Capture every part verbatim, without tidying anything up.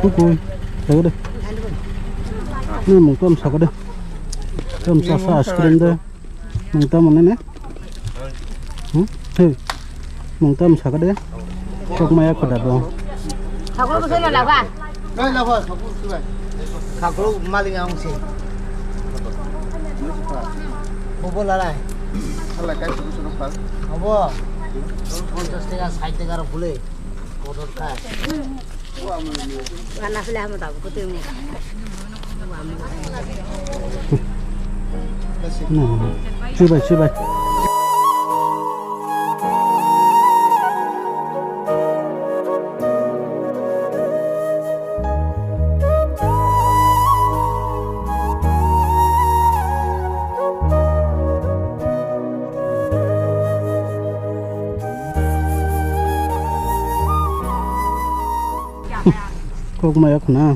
Kukui, jaga de. Ni mung tam saka de. Tam sa sa ice cream de. Mung tam mana ne? Hmm? Hey. Mung tam saka de. Kok maya khoda do. Khaklo bwsai na laga. Khaklo maling ang si. Bobo lalai. Hala kai susu susu phal. Bobo. Ponchas taka, sait taka ro phule. Kotor khai. Gana phile amo tabuk kutung. Hmm. Chibai, chibai. Kok maya khna.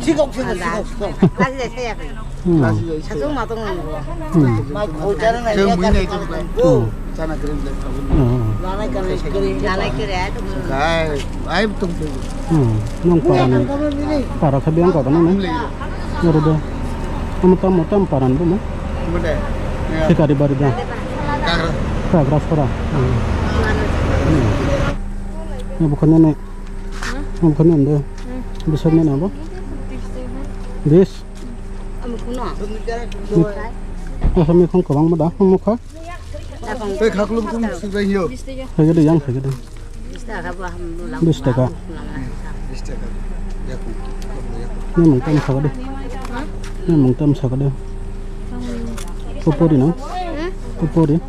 Sikok, sikok, sikok, sikok. Hmm. Satung matung. Hmm. Mai khol chana na iya kan. Hmm. Chana kering deh. Hmm. Lanai kering, kering, lanai kering. Kai, ai tung tung. Hmm. Nang para ni. Para kha biang ka na. Oro do. Am tam tam para ni mo. Sikari bari da. Kagra. Kagra sora. Hmm. Hmm. Bukan ni. Ang khani ande. Bisok ni nabo? Bis. Asami khong kwbang ma da, mokha? Tei khaklum kum sujai yo. Phai de yang, phai de. Bis taka. Bis taka. Ni mung tam saka de. Ni mung tam saka de. Upori no? Upori.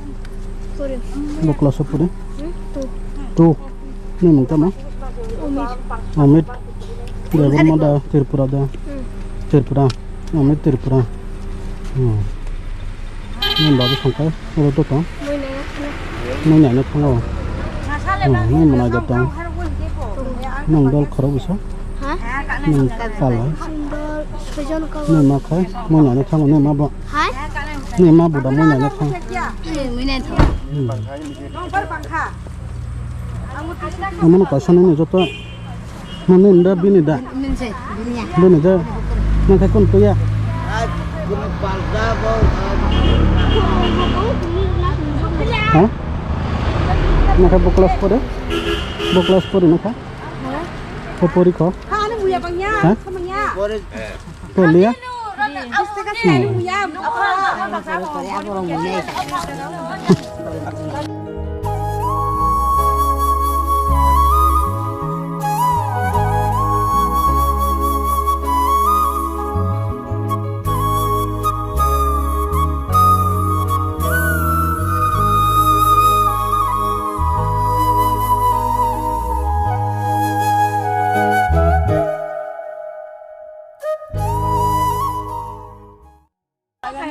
Bokla sopori. Tu. Ni mung tamo? Amit. Debor ma da Tripura da. Tripura. Amit Tripura. Hmm. Ni babu sangkai, oro to tong. Mui nai na thango. Hmm, ni muna da tong. Nang dol khoro bisa. Ha? Nang pala. Ni ma khai, mui nai na thango, ni ma bo. Hai? Ni ma bo da mui nai na thang. Mui nai thang. Hmm. Omono kaisa nini joto. Nini da bini da. Bini da. Nang khai kun tuya. Ha? Nang khai bo class pore? Bo class pore nang khai? Ko pori ko? Ha? Poli ya?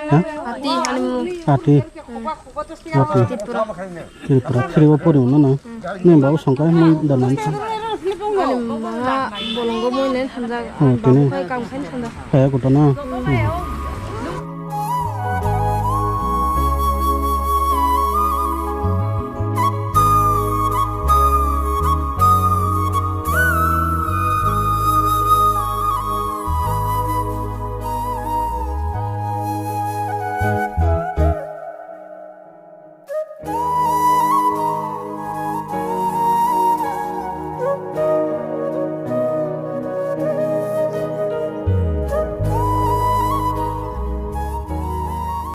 Ha? Ati, honeymoon. Ati. Hmm. Ati. Tripura. Tripura. Tripura pori uno na. Hmm. Ni babu sangkai mui da nan sa. Ani mama bolongo mui nen thamjak. Oh, tini. Babu kai kam khain thamjak. Kaya kuto na. Hmm. Hmm.